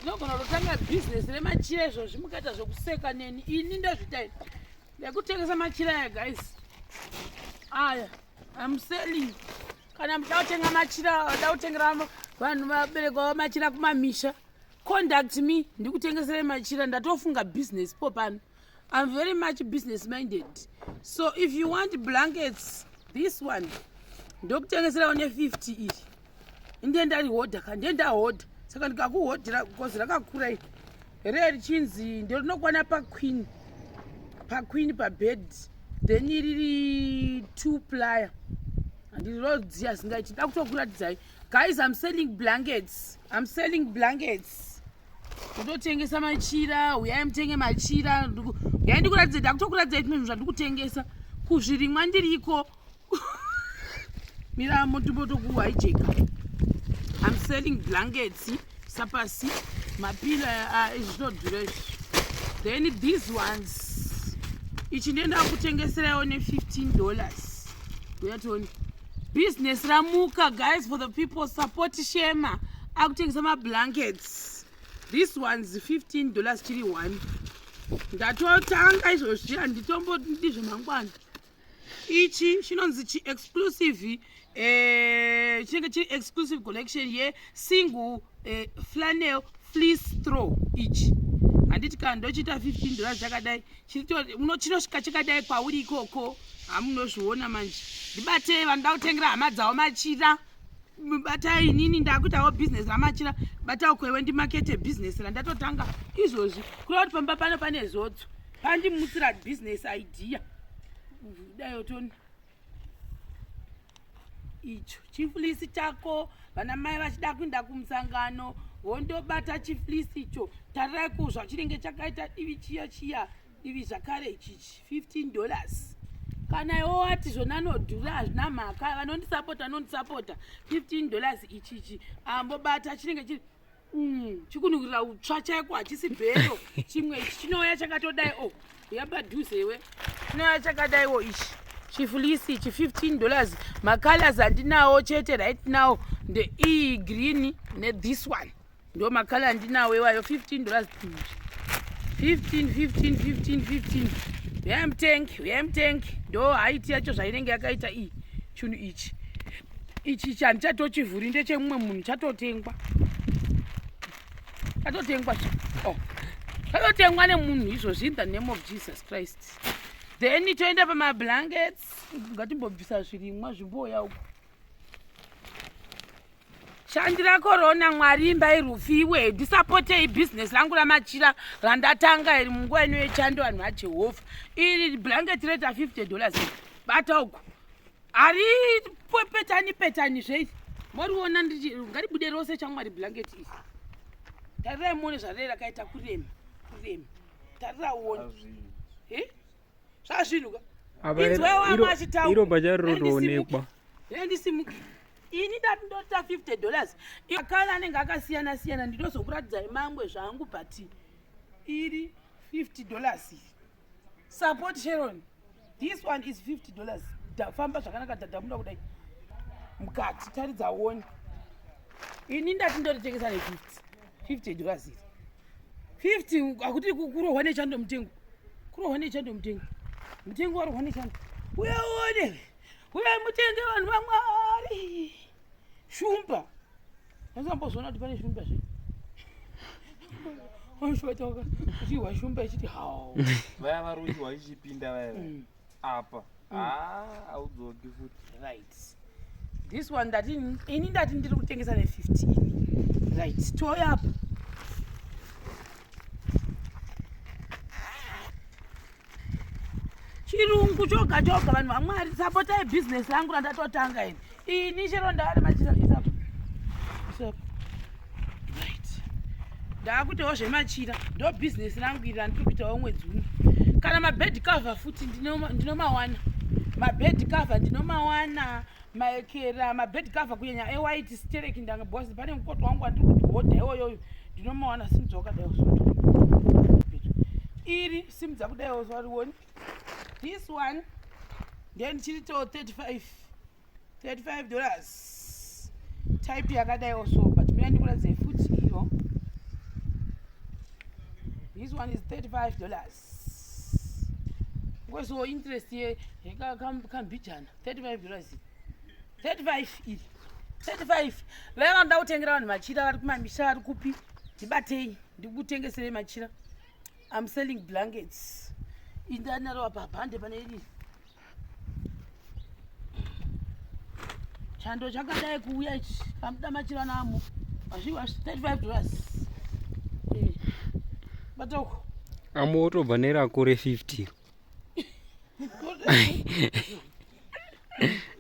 Ndinogona kutotanga business remachira izvozvi mukaita zvekuseka neni. Ini ndozviita ini. Ndekutengesa machira aya guys. Aya, I'm selling. Kana muchida kutenga machira, vada kutengera vanhu vabereki vavo machira kumamisha. Contact me, ndikutengeserei machira. Ndatofunga business po pano. I'm very much business minded. So if you want blankets, this one ndokutengeserawo ne 50 iri. Ndiye ndarihodha ka, ndiye ndahodha. Saka ndikakuhodhera because rakakura iri. Ree richinzi ndorinokwana pa queen. Pa queen pa bed. Then riri 2 plier. Handirirodziya zingaiti. Ndakutokuratidzai. Guys, I'm selling blankets. I'm selling blankets. Ndotengesa machira, huyai mutenge machira. Huyai ndikuratidze, ndakutokuratidzai zvimwe zvinhu zvandikutengesa. Kuzvirimwa ndiriko. Miramo timbotokuhaijeka. I'm selling blankets, sapasi, mapila, izvi zvinodhura izvi. Then these ones. Ichi ndienda kutengeserawo ne $15. Uya tione. Business ramuka guys, for the people support Shema. Akutengesa mablankets. This one's $15 chiri 1. Ndatotanga izvozvi handitombodi zvemangwana. Ichi chinonzi chi exclusive, chinenge chiri exclusive collection ye single flannel fleece throw. Ichi handiti kana ndochiita $15 chakadai, chinosvika chakadai kwauri ikoko. Hamunozviona manje. Ndibatei vanoda kutengera hama dzavo machira. Batai inini ndakuitawo business ramachira. Batawo kwewe ndimakete business randatotanga izvozvi. Kureva kuti pamba pano pane zodzo. Pandimutsira business idea. Dai otoni icho chiflisi chako, vana mai vachida kuenda kumusangano vondobata chiflisi icho. Tarirai kuzva chinenge chakaita divi chiya chiya divi zvakare ichichi $15. Kana iwo wati zvona anodhura hazvina mhaka, vanondisapota vanondisapota. $15 ichichi ambobata chinenge chiri chikunukirira utsva chaiko, hachisi bhero. Chimwe ichi chinouya chakatodai. O, uya padhuze iwe. Chinouya chakadaiwo ichi chiflisi ichi, $15. Macolors handinawo chete right now ndeiyi green nethis one, ndo macolor andinawo iwayo. $15, 15, 15, 15, 15. Uyai mutenge, uyai mutenge. Ndo haiti yacho zvainenge yakaita iyi. Chinhu ichi ichi handichatochivhuri, ndechemumwe munhu, chatotengwa, chatotengwa, oh, chatotengwa nemunhu izvozvi, in the name of Jesus Christ. Then toenda pamablankets. Ngatimbobvisa zvirimwa zvimboya uko. Shandira korona Mwari imba irufiwe. Ndisapotei business rangu ramachira randatanga iri munguva ino yechando. Vanhu vaJehovha, iri blanket rate $50. Bata uko, hari petani petani zvei moriona. Ngaribude rose chamwari blanket iri. Tarirai muone zvarei rakaita kurema kurema. Tarira uone zvazvinhu ka. Iro pachari rotoonekwa. Ndisimuke ini ndati ndota $50. Akala anenge akasiyana siyana, ndinozokuratidzai mamwe zvangu, but iri $50. Support Sharon, this one is $50. Famba zvakanaka, dhadhamura kudai mukati, taridza uone. Ini ndati ndoritengesa ne50, $50 iri. 50 akuti kurohwa nechando mutengo, kurohwa nechando mutengo, mutengo warohwa nechando. Uya uone, uya mutenge vanhu vaMwari. Shumba azambozviona kuti pane shumba zve uchihwa shumba ichiti hao. Vaya varuchihwa ichipinda vaya apa haudzoki futi. Right, this one ndati ini ndati ndiri kutengesa ne50 ini. Right, toya apa. Chirungu choga choga. Vanhu vaMwari, sapotai bhizinesi rangu randatotanga ini. Ini chero ndaari machira. Isapa, isapa. Right, ndaakuitawo zvemachira, ndo bhizinesi rangu iri randiri kuitawo mwedzi uno. Kana mabed cover futi ndinomawana, mabed cover ndinomawana, maekera mabed cover kunyanya ewhite stereki. Ndanga because pane mukoto wangu wandiri kuti hodha iwoyoyo, ndinomawana. Simudza wakadaiwo iri, simudza kudaiwo warioni. This one then chirito 35, $35, type yakadaiwo so. But mina ndikuratidzai futi iyo. This one is 35 dollars. Ngoziwo interest ye kambijana 35 dollars. 35 iri. 35. Vaya vanoda kutengera vanhu machira vari kumamisha vari kupi? Ndibatei ndikutengeserei machira. I'm selling blankets. Indanaro apa bhande pane iri. Chando chakadai kuuya ichi pamuda machira namo. Azviwa 35 dollars. Eh. Batoko. Amo wotobva nerako re 50.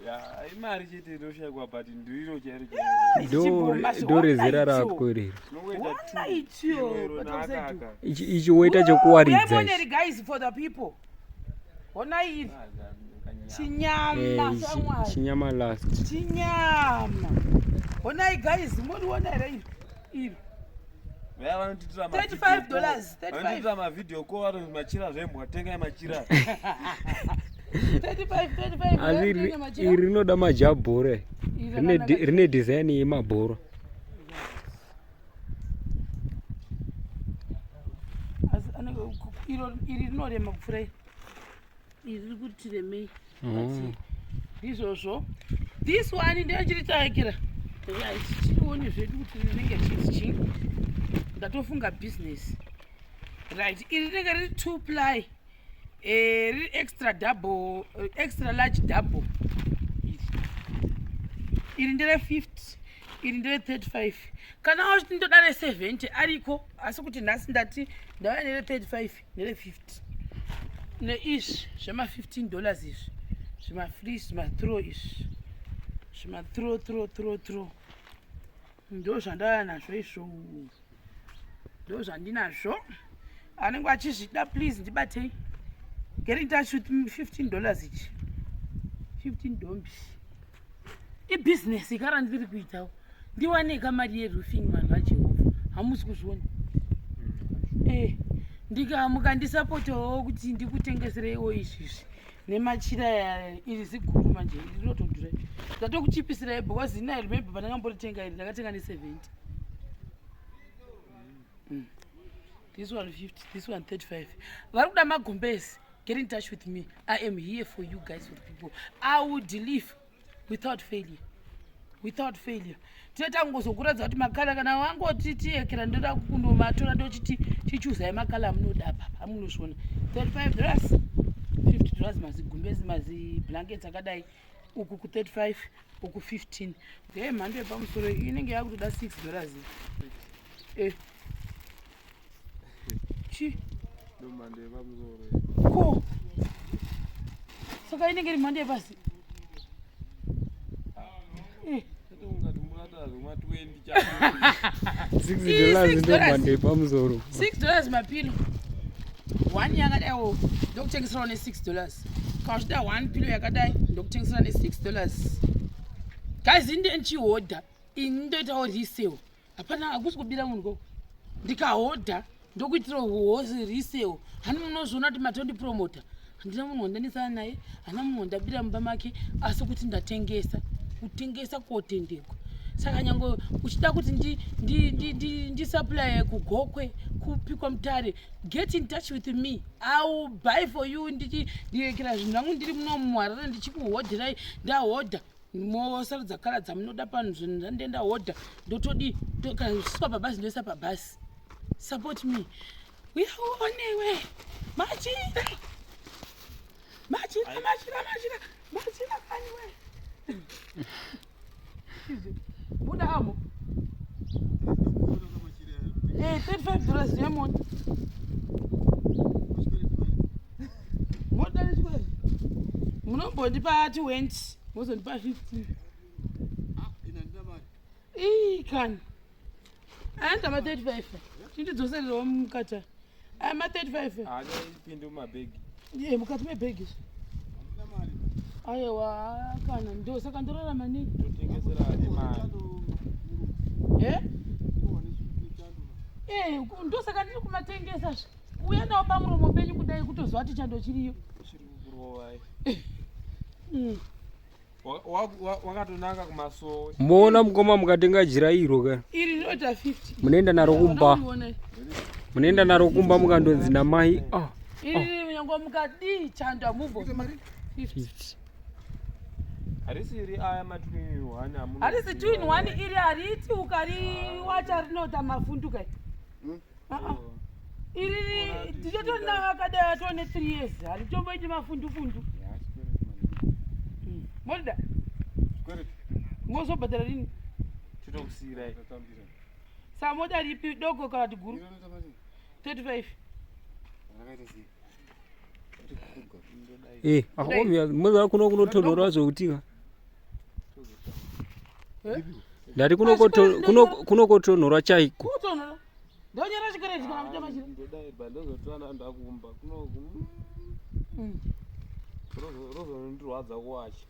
Ya, imari chete inoshayikwa but ndiro chairo chairo. Ndo rezera rako irero. Tinongoita Ona two. ichiyo. Iro Batoko. Ichi ichi woita chekuwaridza Lemonade ichi. guys for the people. Ona iri. Chinyama. Chinyama Eh, ichi- samwari. Chinyama last. Chinyama. Honai guys, muriona here iri? Iri. Vaya vanotiitira $35, 35. Vanotiitira mavideo call vanoti machira zvembwa tengai machira. 35 35. Asi Tenga machira. iri rinoda majabhora. Iri Rine rakanaka. rine design yemabhora. Asi iro iri rinorema kupfuura iri. Iri riri kuti remei. Ndizvozvo. This one ndiyo chiri taekera. Right, chirione zvedu kuti rinenge chiri chii. Ndatofunga business. Right, iri rinenge riri 2 ply. Eh, riri extra double, extra large double. Iri. Iri ndere 50, iri ndere 35. Kana wachiti ndoda re 70 ariko, asi kuti nhasi ndati ndauya nere 35 nere 50. Neizvi zvema 15 dollars izvi. Zvima free zvima throw izvi. Zvima throw throw throw throw. Ndo zvandauya nazvo izvo. Ndo zvandinazvo. Anenge achizvida please ndibatei. Get in touch with me 15 dollars ichi. 15 dombi. Ibhizinesi kara ndiri kuitawo. Ndiwane kamari yeroofing vanhu vaJehovha. Hamusi kuzviona. Eh, ndikamuka ndisapotawo kuti ndikutengesereiwo izvizvi nemachira aya iri ziguru manje iri rinotodhura. Ndatokuchipisirai because ini I remember pandakamboritenga iri ndakatenga ne70. This one 50, this one 35. Vari kuda magumbezi. Get in touch with me. I am here for you guys, for the people. I will deliver without failure. Without failure. Tinoita kungozokuratidza kuti makala kana wangoti tiyekera ndoda kundomatora ndochiti chichuzai makala amunoda apa amunozviona. 35 dollars, 50 dollars mazigumbezi maziblankets akadai uku ku 35 uku 15. Ndeye mhando yepamusoro iyi inenge yakutoda 6 dollars. Eh. Chi Ndomhando yepamusoro. ko saka inenge iri mhando yepasi. Eh. Ungati murata zvema 20 chako. 6 Ii, dollars $6 ndo mhando yepamusoro. 6 dollars mapilo one yakadaiwo ndokutengeserawo ne6 dollars kana uchida one pillow yakadai ndokutengesera ne6 dollars guys inde ndichihodha ini ndoitawo resale hapana hakusi kubira munhu koko ndikahodha ndokuitira hosi resale hani munozviona kuti matondipromota handina munhu wandanisana naye handina munhu wandabira mumba make asi kuti ndatengesa kutengesa kotendekwa saka nyange uchida kuti ndisupply kugokwe kupi kwamutare get in touch with me I will buy for you ndirekera zvinhu zvangu ndiri muno muharare ndichikuhodherai ndahodha mosarudza kala dzamunoda panhu zvinhu zvandenda hodha ndotodi kana zvisiswa pabhasi ndoisa pabhasi support me uyauonewe machira machira machira machira machira kaniwe buda amo Eh, 35 dollars yemota mota nechikwereti munombondipa 20 mozondipa 15 ii kani aenda ma35 chindidzosererewo mukati aya ma35 Hachaipindi mumabhegi. ye mukati mebhegi izvi aiwa kana ndo saka ndorarama nei Totengesera ane mari. e Eh, ndosaka ndiri kumatengesa zve uya nawo pamuromo penyu kudai kutozwa kuti chando chiriyo Chiri kukurova. Wakatonanga kumasowe. Moona mukoma mukatenga jira iro ka iri rinoita 50 munoenda naro kumba. Unoona? Munoenda naro kumba mukandonzi namai. Oh. Iri nyangwe mukadii chando hamumbo. 50. 50. Harisi iri aya ma 2 in 1 amuno. Harisi 2 in 1 iri, hariiti ukariwacha rinoita mafundu kai. Ah, ah. Iri tichotorina akadai atone 3 years, haritomboiti mafundu fundu. Morida mozobhadhara rini? Titokusiyirai. Saka moda ripi, doko kana kuti guru? 35. Eh, ah, obvious. Muza kuno kunotonhora zvokuti. Ndati kuno kuno kotonhora chaiko. Kutonhora ndonyora chikwereti kana kuita machira. Ndodai ba ndozotora ndakumba. Kuno rozondirwadza kuwacha.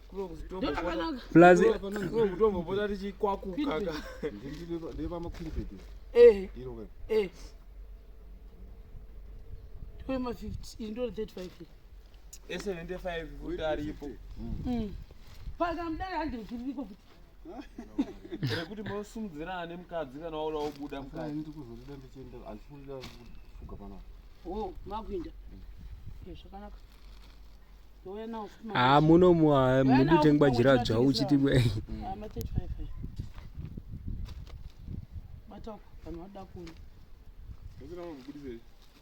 Kuno Ndorakanaka. Plus kutombopota tichikwakuka ka. Eh, eh, toema 50, iri ndori 35 iri. E75 kuti aripo. Paka mudai 100 ririko futi. Rekuti mosumudzirana nemukadzi kana wauda wobuda mukati. O makuinda. Eh, zvakanaka, ndouya nawo futi. Ah, muno mudutengwa jira dzva uchiti Ah, ma 35 batako, vanhu vada kuona.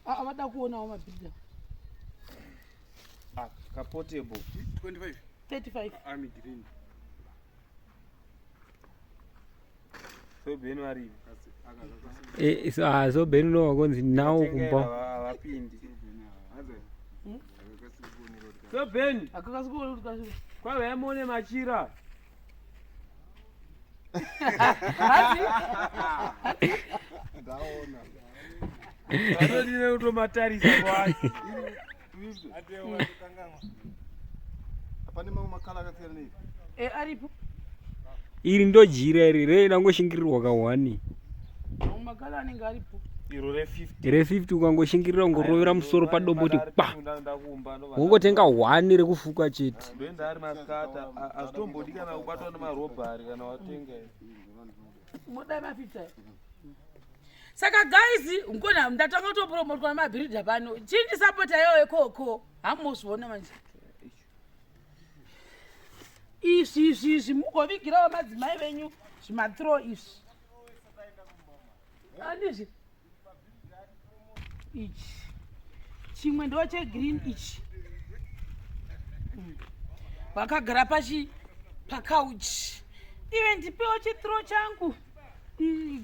Ah, vada kuonawo mabhidha. Ah, kaportable. 35. Army green. So Ben varipo. Eh, so, ah, so Ben uno wakonzi nawo kumba. Havapindi. So Ben, Akakasi kuona kuti kasi kwauya muone machira. Hazi. Ndaona. Vanodine kutomatarisa kwacho. Pane mamwe makala akasiyana nei? Eh, aripo. Iri ndo jira iri re rangoshingirirwa ka 1. Mamwe makala anenge aripo. Iro re50. Re50 ukangoshingirira ungorovera musoro padombo kuti pa. Ndakumba. Wongotenga 1 rekufuka chete. Ndoenda ari maskata, hazvitombodi kana kubatwa nemarobhari kana watenga. Modai ma 50 aya. Saka guys, ngona ndatanga kutopromotwa nemabhiridha pano. Chindisapota iyoyo ikoko, hamuzviona manje izvi izvi izvi, mugovigirawo madzimai venyu zvimathrow izvi, andizvi ichi chimwe ndo chegreen ichi. Vakagara pachi pacouch, ive ndipewo chithrow changu.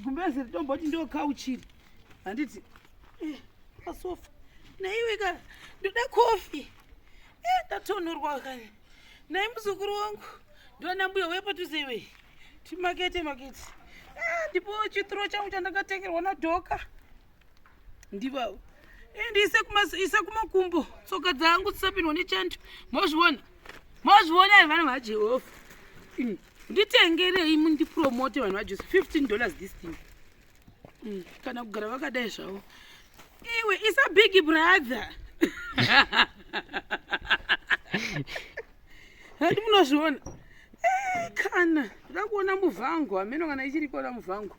Gumbezi ritomboti ndo couch iri, handiti? Eh, pasofa naiwe ka, ndoda kofi. Eh, ndatonhorwa kani nai muzukuru wangu, ndona mbuya uye padhuze iwe, timakete makete. Ah, ndipo chithrow changu chandakatengerwa nadhoka, ndivavo. Ndiise ise kumakumbo, tsoka dzangu dzisapindwa nechando. Mozviona, mozviona here, vanhu vaJehovha? Nditengerei mundipromote, vanhu vaJesu. $15 this thing. Kana kugara vakadai zvavo. Iwe isa big brother, handi munozviona? Eh, kana ndoda kuona muvhango hameno kana ichiri kuona muvhango.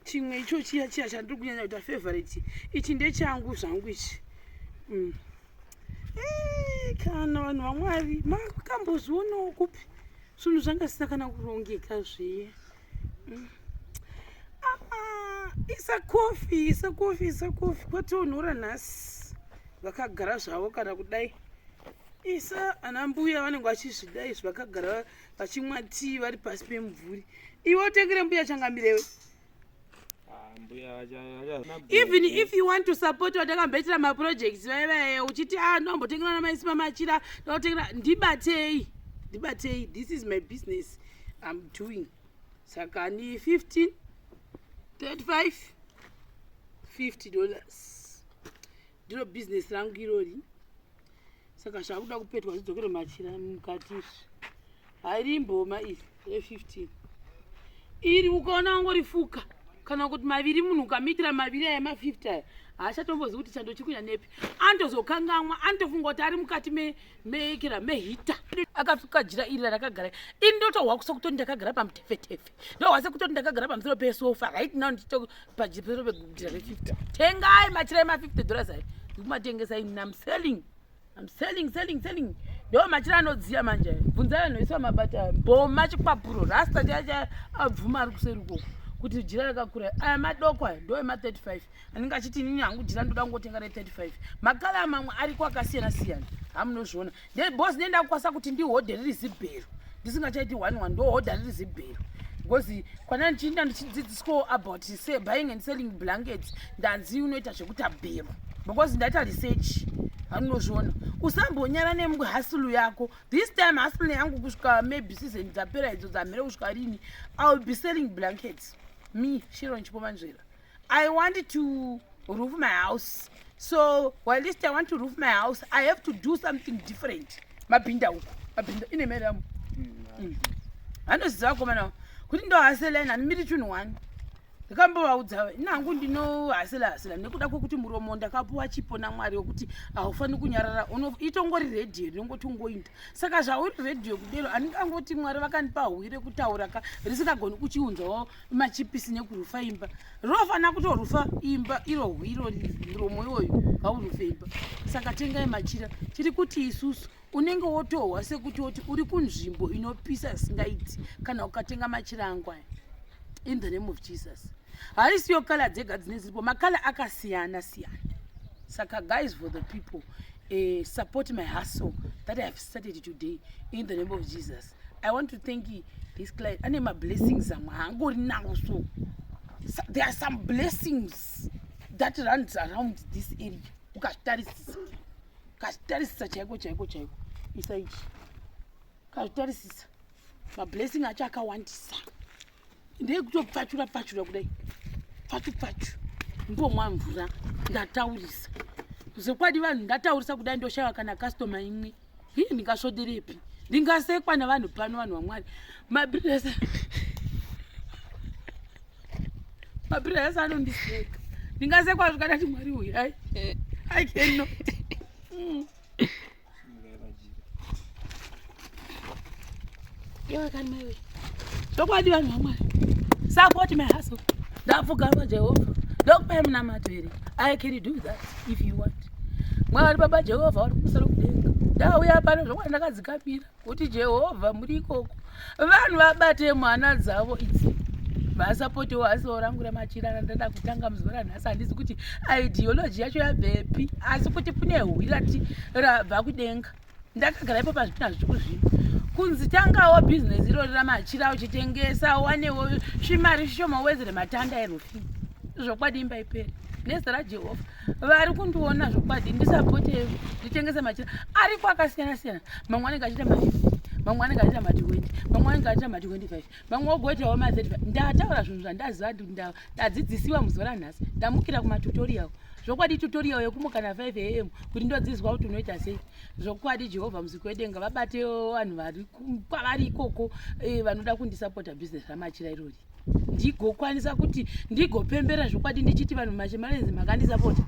Chimwe icho chiya chiya chandiri kunyanya kuita favorite, ichi ndechangu zvangu ichi. Eh, kana vanhu vaMwari, makambozvionawo kupi zvinhu zvanga zvisina kana kurongeka zviye? Ah, isa kofi, isa kofi, isa kofi, kwatonhora nhasi. Vakagara zvavo kana kudai, isa ana mbuya vanenge vachizvida izvi, vakagara vachimwa tii vari pasi pemumvuri. Iwe utengere mbuya changamirewe. Ah, mbuya. Even if you want to support vatakamboitira maprojects vaivaya, uchiti a ndombotengera namaisi mamachira, ndotengera, ndibatei, ndibatei. This is my business I'm doing. Saka ni 15, 35, $50, ndiro business rangu irori. Saka zvakuda kupetwa zvidzokere machira mukati izvi. Hairi mboma iri re15 iri, ukaona wangorifuka. Kana kuti maviri munhu ukamuitira maviri aya ma50 aya haachatombozivi kuti chando chiri kuenda nepi. Anotozokangamwa, anotofunga kuti ari mukati mekera mehita. Akafuka jira iri rarakagara ini ndotohwa sekutoti ndakagara pamutefetefe, ndohwa sekutoti ndakagara pamusoro pesofa right now, ndichito pamusoro pejira re50. Tengai machira ema50 dollars aya, ndikumatengesa ini. I'm selling, I'm selling, selling, selling. Ndo machira anodziya manje aya. Bvunzai vanhu vese vamabata bhoma chikwapuro rasta chacha abvuma ari kuseri ukoko kuti jira rakakura. Aya madoko aya ndo ema35. Anenge achiti inini hangu jira ndoda kungotenga re35. Makala mamwe ariko akasiyana siyana, hamunozviona. Boss nenda kukwanisa kuti ndihodhe riri zibhero, ndisingachaiti one one, ndohodha riri zibhero because kwana ndichiinda ndichidzidziswawo about say, buying and selling blankets, ndanzi unoita zvekuita bhero because ndaita research. Hamunozviona. Usambonyara nehustle yako. This time hustle yangu kusvika maybe season dzapera idzo dzamhere kusvika rini, I will be selling blankets. Me, Sharon Chipomanzvera, I want to roof my house. So whilst I want to roof my house, I have to do something different. Mabhinda uko, mabhinda ine mari yamo. Anoziva vakomana kuti ndohasela ina miri chinhu one. Ndikambovaudza inangu ndinohasela hasela nekuda kwekuti muromo ndakapuwa chipo naMwari wekuti haufaniri kunyarara. Itongori redhiyo rinongoti ungoinda. Saka zvauri redhiyo kudero, handingangoti Mwari vakandipa hwi rekutaura ka risingagoni kuchiunzawo machipisi nekurufa imba. Rinofanira kutorufa imba iro hwi irori, muromo iwoyo ngaurufe imba. Saka tengai machira. Tiri kuti isusu unenge wotohwa sekuti woti uri kunzvimbo inopisa isingaiti kana ukatenga machira angu aya, in the name of Jesus. Harisiyo colour dzega dzine dziripo, macolour akasiyana siyana. Saka guys, for the people, support my hustle that I have started today in the name of Jesus. I want to thank you, this client ane mablessings amwe haangori nawo. So there are some blessings that runs around this area. Ukazvitarisisa, ukazvitarisisa chaiko chaiko chaiko, isa ichi, ukazvitarisisa mablessing acho akawandisa. Ndeyekutopfachura pfachura kudai, pfachu pfachu, mbomwa mvura. Ndataurisa zvokwadi vanhu, ndataurisa kudai, ndoshayiwa kana customer imwe. Hii, ndingasvoderepi? Ndingasekwa navanhu pano. Vanhu vaMwari, mabhiresi anondiseka. Ndingasekwa zvikadati Mwari uyu ai, I cannot. Iwe kani maiwe, zvokwadi vanhu vaMwari, support my hustle. Ndapfugama, Jehovha, ndokupai munamato here? I can do that if you want. Mwari Baba Jehovha vari kumusoro kudenga, ndauya pano zvokwadi ndakadzikamira kuti Jehovha muri ikoko. Vanhu vabate mwana dzavo idzi, vasapotewo hustle rangu ramachira randada kutanga muzuva ranhasi. Handisi kuti ideology yacho yabvepi, asi kuti kune hwi rati rabva kudenga. Ndakagara ipo pazvitina zvitsvuku zvino kunzi tangawo bhizinesi irori ramachira uchitengesa, wanewo svimari zvishoma, uwedzere matanda eroofing. Zvokwadi imba iperi nezita raJehovha. Vari kundiona zvokwadi, ndisapote nditengese machira ariko akasiyana siyana. Mamwe anenge achiita ma50, mamwe anenge achiita ma20, mamwe anenge achiita ma25, mamwe ogoitawo ma35. Ndataura zvinhu zvandaziva kuti ndadzidzisiwa muzuva ranhasi. Ndamukira kumatutorial zvokwadi, tutorial yekumuka na5 am kuti ndodzidzwa kuti unoita sei. Zvokwadi Jehovha musiki wedenga vabate vanhu vari kwavari ikoko, vanoda kundisapota bhizinesi ramachira irori, ndigokwanisa kuti ndigopembera zvokwadi ndichiti vanhu machimarenzi makandisapota,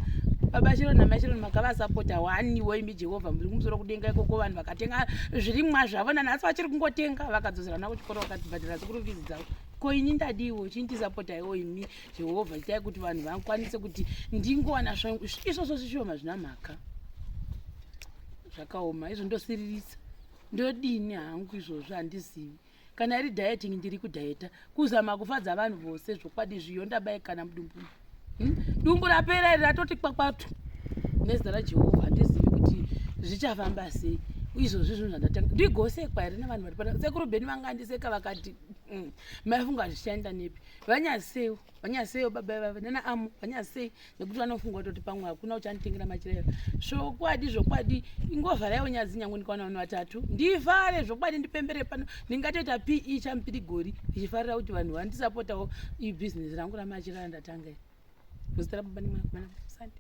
Baba Shironi namai Shironi makavasapota waniwo. Imi Jehovha muri kumusoro kudenga ikoko, vanhu vakatenga zvirimwa zvavo nanhasi vachiri kungotenga, vakadzosera kuchikoro, vakabhadhara school fees dzavo. Ko ini ndadiwo, chindisapotaiwo imi Jehovha. Itai kuti vanhu vakwanise kuti ndingowana izvozvo zvishoma zvina mhaka. Zvakaoma izvo, ndosiririsa, ndodini hangu izvozvo handizivi. Kana iri dieting, ndiri kudhaeta kuzama kufadza vanhu vose. Zvokwadi zviyo ndabayikana mudumbu. Dumbu rapera iri ratoti kwakwatu nezita raJehovha. Handizivi kuti zvichafamba sei izvozvi zvinhu zvandatanga. Ndigosekwa here nevanhu vari pana sekuru Bheni? Vangandiseka vakati, maifunga zvichaenda nepi?" Vanyaseiwo, vanyaseiwo baba ivava nana amu vanyasei, nekuti vanofunga kutoti pamwe hakuna uchanditengera machira eva. Zvokwadi, zvokwadi ingovharaiwo nyadzi. Nyange ndikawana vanhu vatatu, ndifare zvokwadi, ndipembere pano. Ndingatoita pe chamupirigori ndichifarira kuti vanhu vandisapotawo ibhizinesi rangu ramachira randatanga iri. Muzita raBaba nemwanakomana sande.